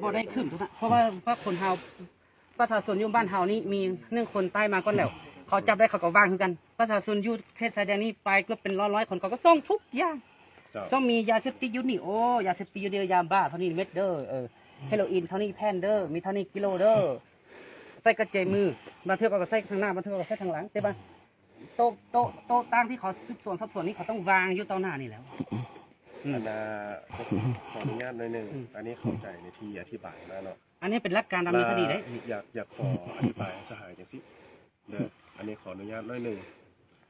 ບໍ່ໄດ້ຂຶ້ນທຸກນະ ເພາະວ່າ ພວກຄົນເຮົາ ປະຊາຊົນຢູ່ບ້ານເຮົານີ້ມີໜຶ່ງຄົນໃຕ້ມາກ່ອນແລ້ວ ເຂົາຈັບໄດ້ເຂົາກໍວາງຄືກັນ. ປະຊາຊົນຢູ່ເຂດຊາຍແດນນີ້ໄປເກືອບເປັນຮ້ອຍໆຄົນ ເຂົາກໍສົ່ງທຸກຢ່າງ ເຈົ້າ ຕ້ອງມີຢາເສບຕິດຢູ່ນີ້ ໂອ້ ຢາເສບຕິດຢູ່ນີ້ ຢາບ້າເທົ່ານີ້ເມັດເດີ ເອີ ເຮໂຣອີນເທົ່ານີ້ແຜ່ນເດີ ມີເທົ່ານີ້ກິໂລເດີ ໃສ່ກະເຈມື ບາງເທື່ອເຂົາກໍໃສ່ທາງໜ້າ ບາງເທື່ອເຂົາກໍໃສ່ທາງຫຼັງ ແຕ່ວ່າໂຕະ ໂຕະ ໂຕະຕ່າງທີ່ເຂົາສືບສວນສອບສວນນີ້ ເຂົາຕ້ອງວາງຢູ່ຕໍ່ໜ້ານີ້ແລ້ວ. ອືມ ອັນນ່າ ຂໍອະນຸຍາດໜ້ອຍໜຶ່ງ ອືມ ອັນນີ້ເຂົ້າໃຈໃນທີ່ອະທິບາຍມາເນາະ ອັນນີ້ເປັນຫຼັກການດຳເນີນຄະດີເດ້. ຢາກ ຢາກຂໍອະທິບາຍໃຫ້ສະຫາຍຈັ່ງຊີ້ເດີ ອັນນີ້ຂໍອະນຸຍາດໜ້ອຍໜຶ່ງ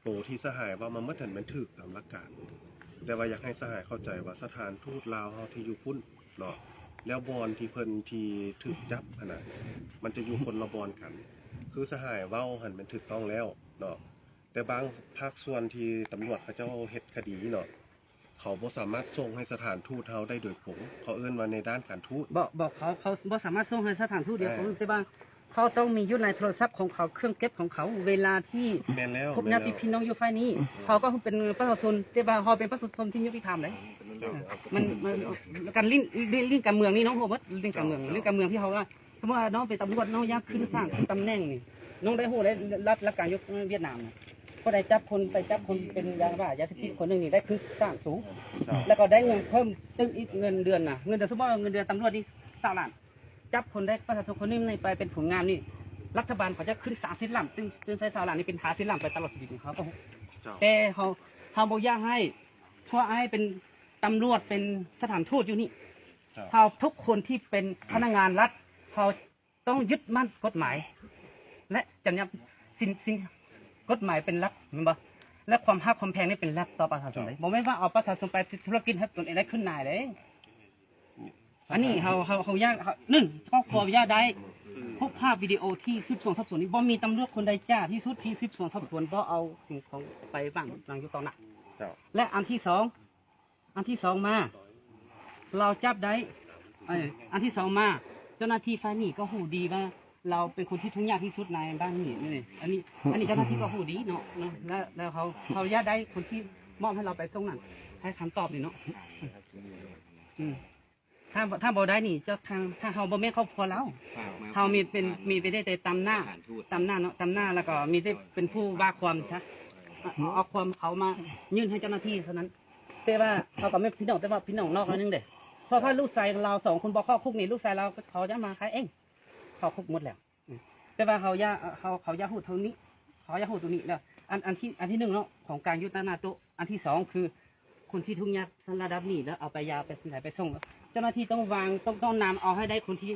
ໂຕທີ່ສະຫາຍເວົ້າມາໝົດຫັ້ນແມ່ນຖືກຕາມຫຼັກການ ແຕ່ວ່າຢາກໃຫ້ສະຫາຍເຂົ້າໃຈວ່າສະຖານທູດລາວເຮົາທີ່ຢູ່ພຸ້ນເນາະ ແລ້ວບ່ອນທີ່ເພິ່ນທີ່ຖືກຈັບຫັ້ນນະ ມັນຈະຢູ່ຄົນລະບ່ອນກັນ ຄືສະຫາຍເວົ້າຫັ້ນແມ່ນຖືກຕ້ອງແລ້ວເນາະ ແຕ່ບາງພາກສ່ວນທີ່ຕຳຫຼວດເຂົາເຈົ້າເຮັດຄະດີເນາະ ເຂົາບໍ່ສາມາດສົ່ງໃຫ້ສະຖານທູດເຮົາໄດ້ໂດຍກົງ ເຂົາເອີ້ນວ່າໃນດ້ານການທູດ. ບໍ່ ບໍ່ ເຂົາ ເຂົາບໍ່ສາມາດສົ່ງໃຫ້ສະຖານທູດໂດຍກົງ ເອີ ແຕ່ວ່າເຂົາຕ້ອງມີຢູ່ໃນໂທລະສັບຂອງເຂົາ ເຄື່ອງເກັບຂອງເຂົາ ເວລາທີ່ ແມ່ນແລ້ວ ພົບຍາດຕິພີ່ນ້ອງຢູ່ຝ່າຍນີ້ ເຂົາກໍເປັນປະຊາຊົນ ແຕ່ວ່າເຮົາເປັນປະຊາຊົນທີ່ຍຸຕິທຳເດ້. ມັນ ມັນ ການຫຼິ້ນ ຫຼິ້ນ ຫຼິ້ນການເມືອງນີ້ນ້ອງຮູ້ໝົດ ຫຼິ້ນການເມືອງ ຫຼິ້ນການເມືອງທີ່ເຮົາວ່າ ສົມມຸດວ່ານ້ອງເປັນຕຳຫຼວດ ນ້ອງຢາກຂຶ້ນສາງຂຶ້ນຕຳແໜ່ງນີ້ ນ້ອງໄດ້ຮູ້ໄດ້ລັດ ຫຼັກການຢູ່ຫວຽດນາມນະ ຜູ້ໃດຈັບຄົນ ໄປຈັບຄົນເປັນຢາບ້າ ຢາເສບຕິດຄົນໜຶ່ງນີ້ ໄດ້ຂຶ້ນສາງສູງ ເຈົ້າ ແລ້ວກໍໄດ້ເງິນເພີ່ມຕື່ມອີກ ເງິນເດືອນນະ ເງິນເດືອນ ສົມມຸດວ່າເງິນເດືອນຕຳຫຼວດນີ້ຊາວລ້ານ ຈັບຄົນໄດ້ປະຊາຊົນຄົນໜຶ່ງນີ້ໄປເປັນຜົນງານນີ້ ລັດຖະບານເຂົາຈະຂຶ້ນສາມສິບລ້ານ ຕື່ມ ຕື່ມໃສ່ຊາວລ້ານນີ້ເປັນຫ້າສິບລ້ານໄປຕະຫຼອດຊີວິດນີ້ ເຂົາກໍ ເຈົ້າ ແຕ່ເຮົາ ເຮົາບໍ່ຢາກໃຫ້ ພວກອ້າຍເປັນຕຳຫຼວດ ເປັນສະຖານທູດຢູ່ນີ້ ເຈົ້າ ເຮົາທຸກຄົນທີ່ເປັນພະນັກງານລັດ ເຮົາ ຕ້ອງຍຶດໝັ້ນກົດໝາຍ ແລະ ຈັນຍາ ສິ່ງ ສິ່ງ ກົດໝາຍເປັນຫຼັກ ແມ່ນບໍ່? ແລະ ຄວາມຮັກຄວາມແພງນີ້ເປັນຫຼັກຕໍ່ປະຊາຊົນເດ້ ເຈົ້າ ບໍ່ແມ່ນວ່າເອົາປະຊາຊົນໄປເຮັດທຸລະກິດໃຫ້ຕົນເອງໄດ້ຂຶ້ນນາຍເດ້. ອັນນີ້ເຮົາ ເຮົາ ເຮົາຢາກ ເຮົາ ໜຶ່ງ ຄອບຄົວຢາກໄດ້ຮູບພາບວິດີໂອທີ່ສືບສວນສອບສວນນີ້ ບໍ່ມີຕຳຫຼວດຄົນໃດຈ້າທີ່ສຸດທີ່ສືບສວນສອບສວນບໍ່ເອົາສິ່ງຂອງໄປວາງ ວາງຢູ່ຕໍ່ໜ້າ ເຈົ້າ ແລະ ອັນທີສອງ ອັນທີສອງມາ ລາວຈັບໄດ້ ເອີ ອັນທີສອງມາ ເຈົ້າໜ້າທີ່ຝ່າຍນີ້ກໍຮູ້ດີວ່າລາວເປັນຄົນທີ່ທຸກຍາກທີ່ສຸດໃນບ້ານນີ້ ນີ້ ອັນນີ້ ອັນນີ້ເຈົ້າໜ້າທີ່ກໍຮູ້ດີເນາະ ເນາະ ແລ້ວ ແລ້ວເຮົາ ເຮົາຢາກໄດ້ຄົນທີ່ມອບໃຫ້ລາວໄປສົ່ງນັ້ນ ໃຫ້ຄຳຕອບນີ້ເນາະ ອືມ ຖ້າ ຖ້າບໍ່ໄດ້ນີ້ ເຈົ້າ ທາງ ທາງເຮົາບໍ່ແມ່ນຄອບຄົວລາວ ເຮົາມີເປັນ ມີໄປໄດ້ແຕ່ຕຳໜ້າ ຕຳໜ້າເນາະ ຕຳໜ້າ ແລ້ວກໍມີແຕ່ເປັນຜູ້ວ່າຄວາມຊະ ເອົາ ເອົາຄວາມເຂົາມາຍື່ນໃຫ້ເຈົ້າໜ້າທີ່ເທົ່ານັ້ນ. ແຕ່ວ່າເຮົາກໍແມ່ນພີ່ນ້ອງ ແຕ່ວ່າພີ່ນ້ອງນອກໜ້ອຍໜຶ່ງເດ້ ເພາະວ່າລູກຊາຍລາວສອງຄົນບໍ່ເຂົ້າຄຸກນີ້ ລູກຊາຍລາວເຂົາຈະມາຂາຍເອງ ເຂົ້າຄຸກໝົດແລ້ວ ອືມ ແຕ່ວ່າເຮົາຢາກ ເຮົາ ເຮົາຢາກຮູ້ເທົ່ານີ້ ເຮົາຢາກຮູ້ຕົວນີ້ແລ້ວ ອັນ ອັນທີ ອັນທີໜຶ່ງເນາະ ຂອງການຢູ່ຕາໜ້າໂຕະ ອັນທີສອງຄື ຄົນທີ່ທຸກຍາກລະດັບນີ້ ແລ້ວເອົາໄປຢາໄປໃສໄປສົ່ງ ເຈົ້າໜ້າທີ່ຕ້ອງວາງ ຕ້ອງ ຕ້ອງນຳເອົາໃຫ້ໄດ້ຄົນທີ່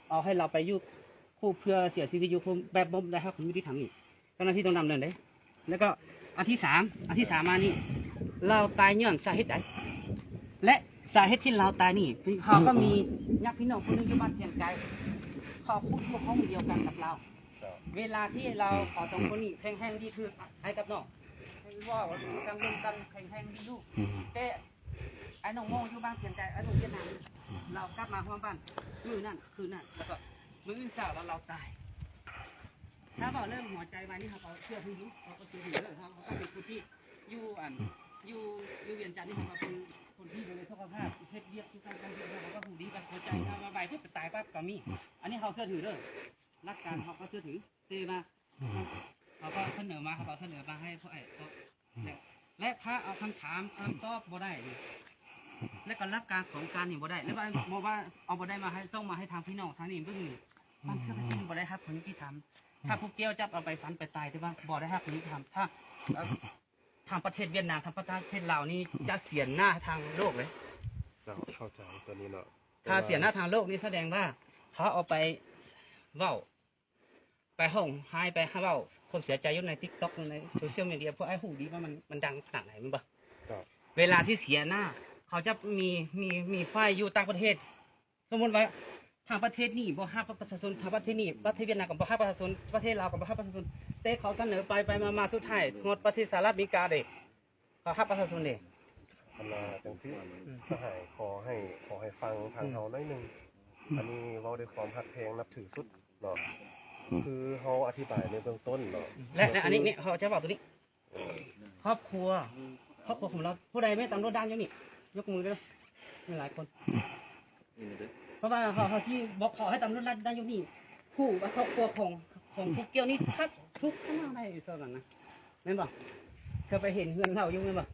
ເອົາໃຫ້ລາວໄປຢູ່ຄຸກ ເພື່ອເສຍຊີວິດຢູ່ຄຸກແບບບໍ່ໄດ້ຮັບຄວາມຍຸຕິທຳນີ້ ເຈົ້າໜ້າທີ່ຕ້ອງນຳເລີຍເດ້. ແລ້ວກໍອັນທີສາມ ອັນທີສາມມານີ້ ລາວຕາຍຍ້ອນສາເຫດໃດ ແລະ ສາເຫດທີ່ລາວຕາຍນີ້ ເຮົາກໍມີຍາດພີ່ນ້ອງຜູ້ໜຶ່ງຢູ່ບ້ານພຽງໄກ ເຂົາຄຸກຢູ່ຫ້ອງດຽວກັນກັບລາວ ເວລາທີ່ລາວ ເຂົາສອງຄົນນີ້ແພງແຮງດີຄືອ້າຍກັບນ້ອງ ເວົ້າກັນລົມກັນແພງແຮງດີຢູ່ ແຕ່ອ້າຍນ້ອງໂມຢູ່ບ້ານພຽງໄກ ອ້າຍນ້ອງຫວຽດນາມ ລາວກັບມາຮອດບ້ານ ມື້ນັ້ນຄືນນັ້ນ ແລ້ວກໍມື້ອື່ນເຊົ້າລາວ ລາວຕາຍ. ຖ້າເວົ້າເລື່ອງຫົວໃຈວາຍນີ້ ເຮົາກໍເຊື່ອຖືຢູ່ ເຮົາກໍເຊື່ອຖືເດີ ເຮົາ ເຮົາກໍເປັນຄົນທີ່ຢູ່ ອັນ ຢູ່ ຢູ່ວຽງຈັນນີ້ ເຮົາກໍເປັນຄົນທີ່ດູແລສຸຂະພາບ ເຮັດວຽກຄືກັນ ເຮັດວຽກ ເຮົາກໍຮູ້ດີກັບຫົວໃຈ ຖ້າວ່າວາຍປຸບຕາຍປັບກໍມີ ອັນນີ້ເຮົາເຊື່ອຖືເດີ ຫຼັກການເຮົາກໍເຊື່ອຖື ແຕ່ວ່າ ເຮົາກໍສະເໜີມາ ເຮົາກໍສະເໜີມາໃຫ້ພວກອ້າຍ ແລະ ແລະ ຖ້າເອົາຄຳຖາມຄຳຕອບບໍ່ໄດ້ ແລະ ກໍຫຼັກການຂອງການນີ້ບໍ່ໄດ້ ແລະ ວ່າບໍ່ວ່າເອົາບໍ່ໄດ້ມາໃຫ້ ສົ່ງມາໃຫ້ທາງພີ່ນ້ອງທາງນີ້ເບິ່ງນີ້ ບາງເທື່ອມັນຊິບໍ່ໄດ້ຮັບຄວາມຍຸຕິທຳ ຖ້າຜູ້ກ່ຽວຈັບເອົາໄປຟັນໄປຕາຍ ແຕ່ວ່າບໍ່ໄດ້ຮັບຄວາມຍຸຕິທຳ ຖ້າ ເອີ ທາງປະເທດຫວຽດນາມ ທາງປະເທດລາວນີ້ຈະເສຍໜ້າທາງໂລກເລີຍ. ເຈົ້າ ເຂົ້າໃຈຕົວນີ້ເນາະ ຖ້າເສຍໜ້າທາງໂລກນີ້ສະແດງວ່າເຂົາເອົາໄປເວົ້າ ໄປຮ້ອງໄຫ້ ໄປເວົ້າຄວາມເສຍໃຈຢູ່ໃນຕິກຕັອກ ໃນໂຊຊຽວມີເດຍ ພວກອ້າຍຮູ້ດີວ່າມັນ ມັນດັງຂະໜາດໃດ ແມ່ນບໍ່? ເຈົ້າ ເວລາທີ່ເສຍໜ້າ ເຂົາຈະມີ ມີ ມີຝ່າຍຢູ່ຕ່າງປະເທດ ສົມມຸດວ່າທາງປະເທດນີ້ບໍ່ຮັບປະຊາຊົນ ທາງປະເທດນີ້ ປະເທດຫວຽດນາມກໍບໍ່ຮັບປະຊາຊົນ ປະເທດລາວກໍບໍ່ຮັບປະຊາຊົນ ແຕ່ເຂົາສະເໜີໄປໄປມາມາ ສຸດທ້າຍຮອດປະເທດສະຫະລັດອາເມລິກາເດ້ ເຂົາຮັບປະຊາຊົນເດ້. ອັນວ່າຈັ່ງຊີ້ ອືມ ສະຫາຍ ຂໍໃຫ້ ຂໍໃຫ້ຟັງທາງເຮົາໜ້ອຍໜຶ່ງ ອືມ ອັນນີ້ເວົ້າດ້ວຍຄວາມຮັກແພງນັບຖືສຸດເນາະ ອືມ ຄືເຮົາອະທິບາຍໃນເບື້ອງຕົ້ນເນາະ ແລະ ແລະ ອັນນີ້ ນີ້ເຮົາຈະເວົ້າຕົວນີ້ ຄອບຄົວ ຄອບຄົວຂອງລາວ ຜູ້ໃດແມ່ນຕຳຫຼວດດ່ານຢູ່ນີ້ ຍົກມືເດີ້ ມີຫຼາຍຄົນ ນີ້ເດີ້ ພາະວ່າເຮົາ ເຮົາຊິບອກເຂົາໃຫ້ຕຳຫຼວດລັດນາຍົກນີ້ຮູ້ວ່າຄອບຄົວຂອງ ຂອງຜູ້ກ່ຽວນີ້ຄັກທຸກຂະໜາດໃດ ເທົ່ານັ້ນນະ ແມ່ນບໍ່? ເຈົ້າໄປເຫັນເຮືອນລາວຢູ່ແມ່ນບໍ່?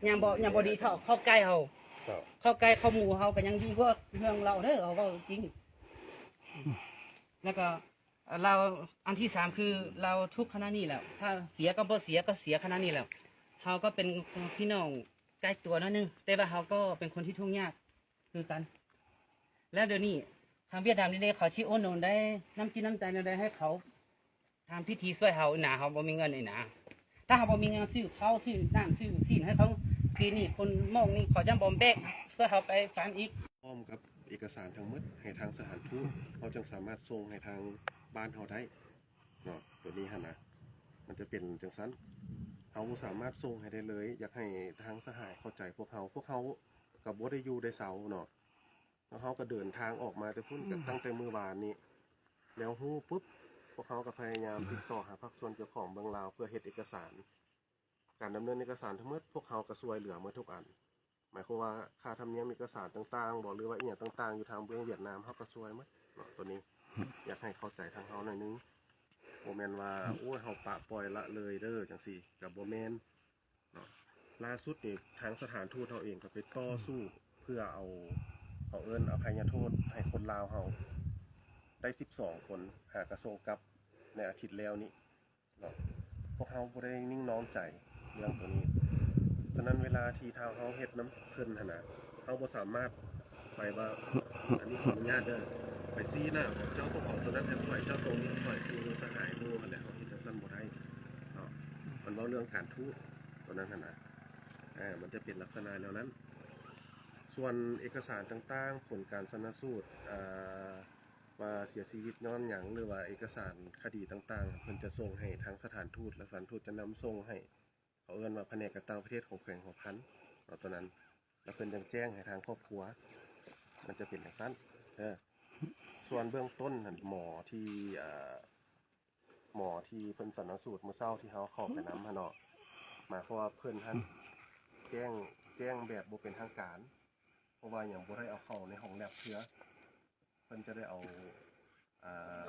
ຍັງບໍ່ ຍັງບໍ່ດີເທົ່າເຂົ້າໃກ້ເຮົາ ເຂົ້າໃກ້ເຂົ້າໝູ່ເຮົາກໍຍັງດີກວ່າເຮືອນລາວເດີ ເຮົາເວົ້າຈິງ. ແລ້ວກໍ ລາວ ອັນທີສາມຄືລາວທຸກຂະນະນີ້ແລ້ວ ຖ້າເສຍກໍບໍ່ເສຍ ກໍເສຍຂະນະນີ້ແລ້ວ ເຮົາກໍເປັນພີ່ນ້ອງໃກ້ຕົວໜ້ອຍໜຶ່ງ ແຕ່ວ່າເຮົາກໍເປັນຄົນທີ່ທຸກຍາກຄືກັນ. ແລ້ວດຽວນີ້ທາງຫວຽດນາມນີ້ເດ້ ເຂົາຊິອຸດໜູນໄດ້ ນ້ຳຈິດນ້ຳໃຈແນວໃດໃຫ້ເຂົາ ທຳພິທີຊ່ວຍເຮົານະ ເຮົາບໍ່ມີເງິນນີ້ນະ ຖ້າເຮົາບໍ່ມີເງິນຊື້ເຂົ້າ ຊື້ນ້ຳ ຊື້ຊີ້ນໃຫ້ເຂົາ ປີນີ້ຝົນໝອກນີ້ ເຂົາຈະບໍ່ແບກຊ່ວຍເຮົາໄປຟັນອີກ. ພ້ອມກັບເອກະສານທັງໝົດໃຫ້ທາງສະຖານທູດ ເຮົາຈຶ່ງສາມາດສົ່ງໃຫ້ທາງບ້ານເຮົາໄດ້ເນາະ ໂຕນີ້ຫັ້ນນະ ມັນຈະເປັນຈັ່ງຊັ້ນ ເຮົາບໍ່ສາມາດສົ່ງໃຫ້ໄດ້ເລີຍ. ຢາກໃຫ້ທາງສະຫາຍເຂົ້າໃຈພວກເຮົາ ພວກເຮົາກໍບໍ່ໄດ້ຢູ່ໄດ້ເຊົາເນາະ ແລ້ວເຮົາກໍເດີນທາງອອກມາແຕ່ພຸ້ນ ອືມ ກໍຕັ້ງແຕ່ມື້ວານນີ້ ແລ້ວຮູ້ປຸບ ພວກເຮົາກໍພະຍາຍາມຕິດຕໍ່ຫາພາກສ່ວນກ່ຽວຂ້ອງເບື້ອງລາວ ເພື່ອເຮັດເອກະສານ ການດຳເນີນເອກະສານທັງໝົດ ພວກເຮົາກໍຊ່ວຍເຫຼືອໝົດທຸກອັນ ໝາຍຄວາມວ່າຄ່າທຳນຽມເອກະສານຕ່າງໆບໍ ຫຼືວ່າອີ່ຫຍັງຕ່າງໆ ຢູ່ທາງເບື້ອງຫວຽດນາມ ເຮົາກໍຊ່ວຍໝົດເນາະ. ໂຕນີ້ ອືມ ຢາກໃຫ້ເຂົ້າໃຈທາງເຮົາໜ້ອຍໜຶ່ງ ບໍ່ແມ່ນວ່າ ອືມ ໂອ້ຍ ເຮົາປະປ່ອຍລະເລີຍເດີ ຈັ່ງຊີ້ ກໍບໍ່ແມ່ນເນາະ. ລ່າສຸດນີ້ ທາງສະຖານທູດເຮົາເອງກໍໄປຕໍ່ສູ້ເພື່ອເອົາ ເຂົາເອີ້ນອະໄພຍະໂທດໃຫ້ຄົນລາວເຮົາໄດ້ສິບສອງຄົນ ຫາກະສົ່ງກັບໃນອາທິດແລ້ວນີ້ ເນາະ ພວກເຮົາບໍ່ໄດ້ນິ່ງນອນໃຈເລື່ອງໂຕນີ້. ສະນັ້ນເວລາທີ່ທາງເຮົາເຮັດນຳເພິ່ນຫັ້ນນະ ເຮົາບໍ່ສາມາດໄປວ່າ ອັນນີ້ຂໍອະນຸຍາດເດີ ໄປຊີ້ໜ້າ ເຈົ້າຕ້ອງເອົາໂຕນັ້ນໃຫ້ຂ້ອຍ ເຈົ້າຕ້ອງເລື່ອງຂ້ອຍ ຄືສະຫາຍໝູ່ຫັ້ນແຫຼະ ເຮົາເຮັດຈັ່ງຊັ້ນບໍ່ໄດ້ເນາະ. ມັນເວົ້າເລື່ອງການທູດໂຕນັ້ນຫັ້ນນະ ອາ ມັນຈະເປັນລັກສະນະແນວນັ້ນ. ສ່ວນເອກະສານຕ່າງໆ ຜົນການຊັນນະສູດ ອາ ວ່າເສຍຊີວິດຍ້ອນຫຍັງ ຫຼືວ່າເອກະສານຄະດີຕ່າງໆ ເພິ່ນຈະສົ່ງໃຫ້ທາງສະຖານທູດ ແລະ ສະຖານທູດຈະນຳສົ່ງໃຫ້ ເຂົາເອີ້ນວ່າພະແນກການຕ່າງປະເທດຂອງແຂວງຫົວພັນເນາະ ຕອນນັ້ນ ແລ້ວເພິ່ນຈັ່ງແຈ້ງໃຫ້ທາງຄອບຄົວ ມັນຈະເປັນຈັ່ງຊັ້ນເດີ. ສ່ວນເບື້ອງຕົ້ນຫັ້ນ ໝໍທີ່ ເອີ ໝໍທີ່ເພິ່ນຊັນນະສູດມື້ເຊົ້າທີ່ເຮົາເຂົ້າໄປນຳຫັ້ນເນາະ ໝາຍຄວາມວ່າເພິ່ນຫັ້ນ ອືມ ແຈ້ງ ແຈ້ງແບບບໍ່ເປັນທາງການ ເພາະວ່າຍັງບໍ່ໄດ້ເອົາເຂົ້າໃນຫ້ອງແລັບເທື່ອ ເພິ່ນຈະໄດ້ເອົາ ອ່າ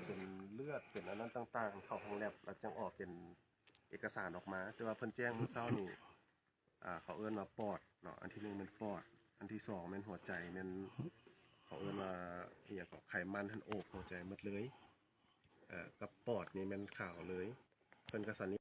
ເປັນເລືອດ ເປັນອັນນັ້ນຕ່າງໆ ເຂົ້າຫ້ອງແລັບ ແລ້ວຈັ່ງອອກເປັນເອກະສານອອກມາ. ແຕ່ວ່າເພິ່ນແຈ້ງມື້ເຊົ້ານີ້ ອ່າ ເຂົາເອີ້ນວ່າປອດເນາະ ອັນທີໜຶ່ງແມ່ນປອດ ອັນທີສອງແມ່ນຫົວໃຈ ແມ່ນ ເຂົາເອີ້ນວ່າອີ່ຫຍັງເກາະ ໄຂມັນຫັ້ນໂອບຫົວໃຈໝົດເລີຍ ເອີ ກັບປອດນີ້ແມ່ນຂາວເລີຍ ເພິ່ນກໍສັນນິ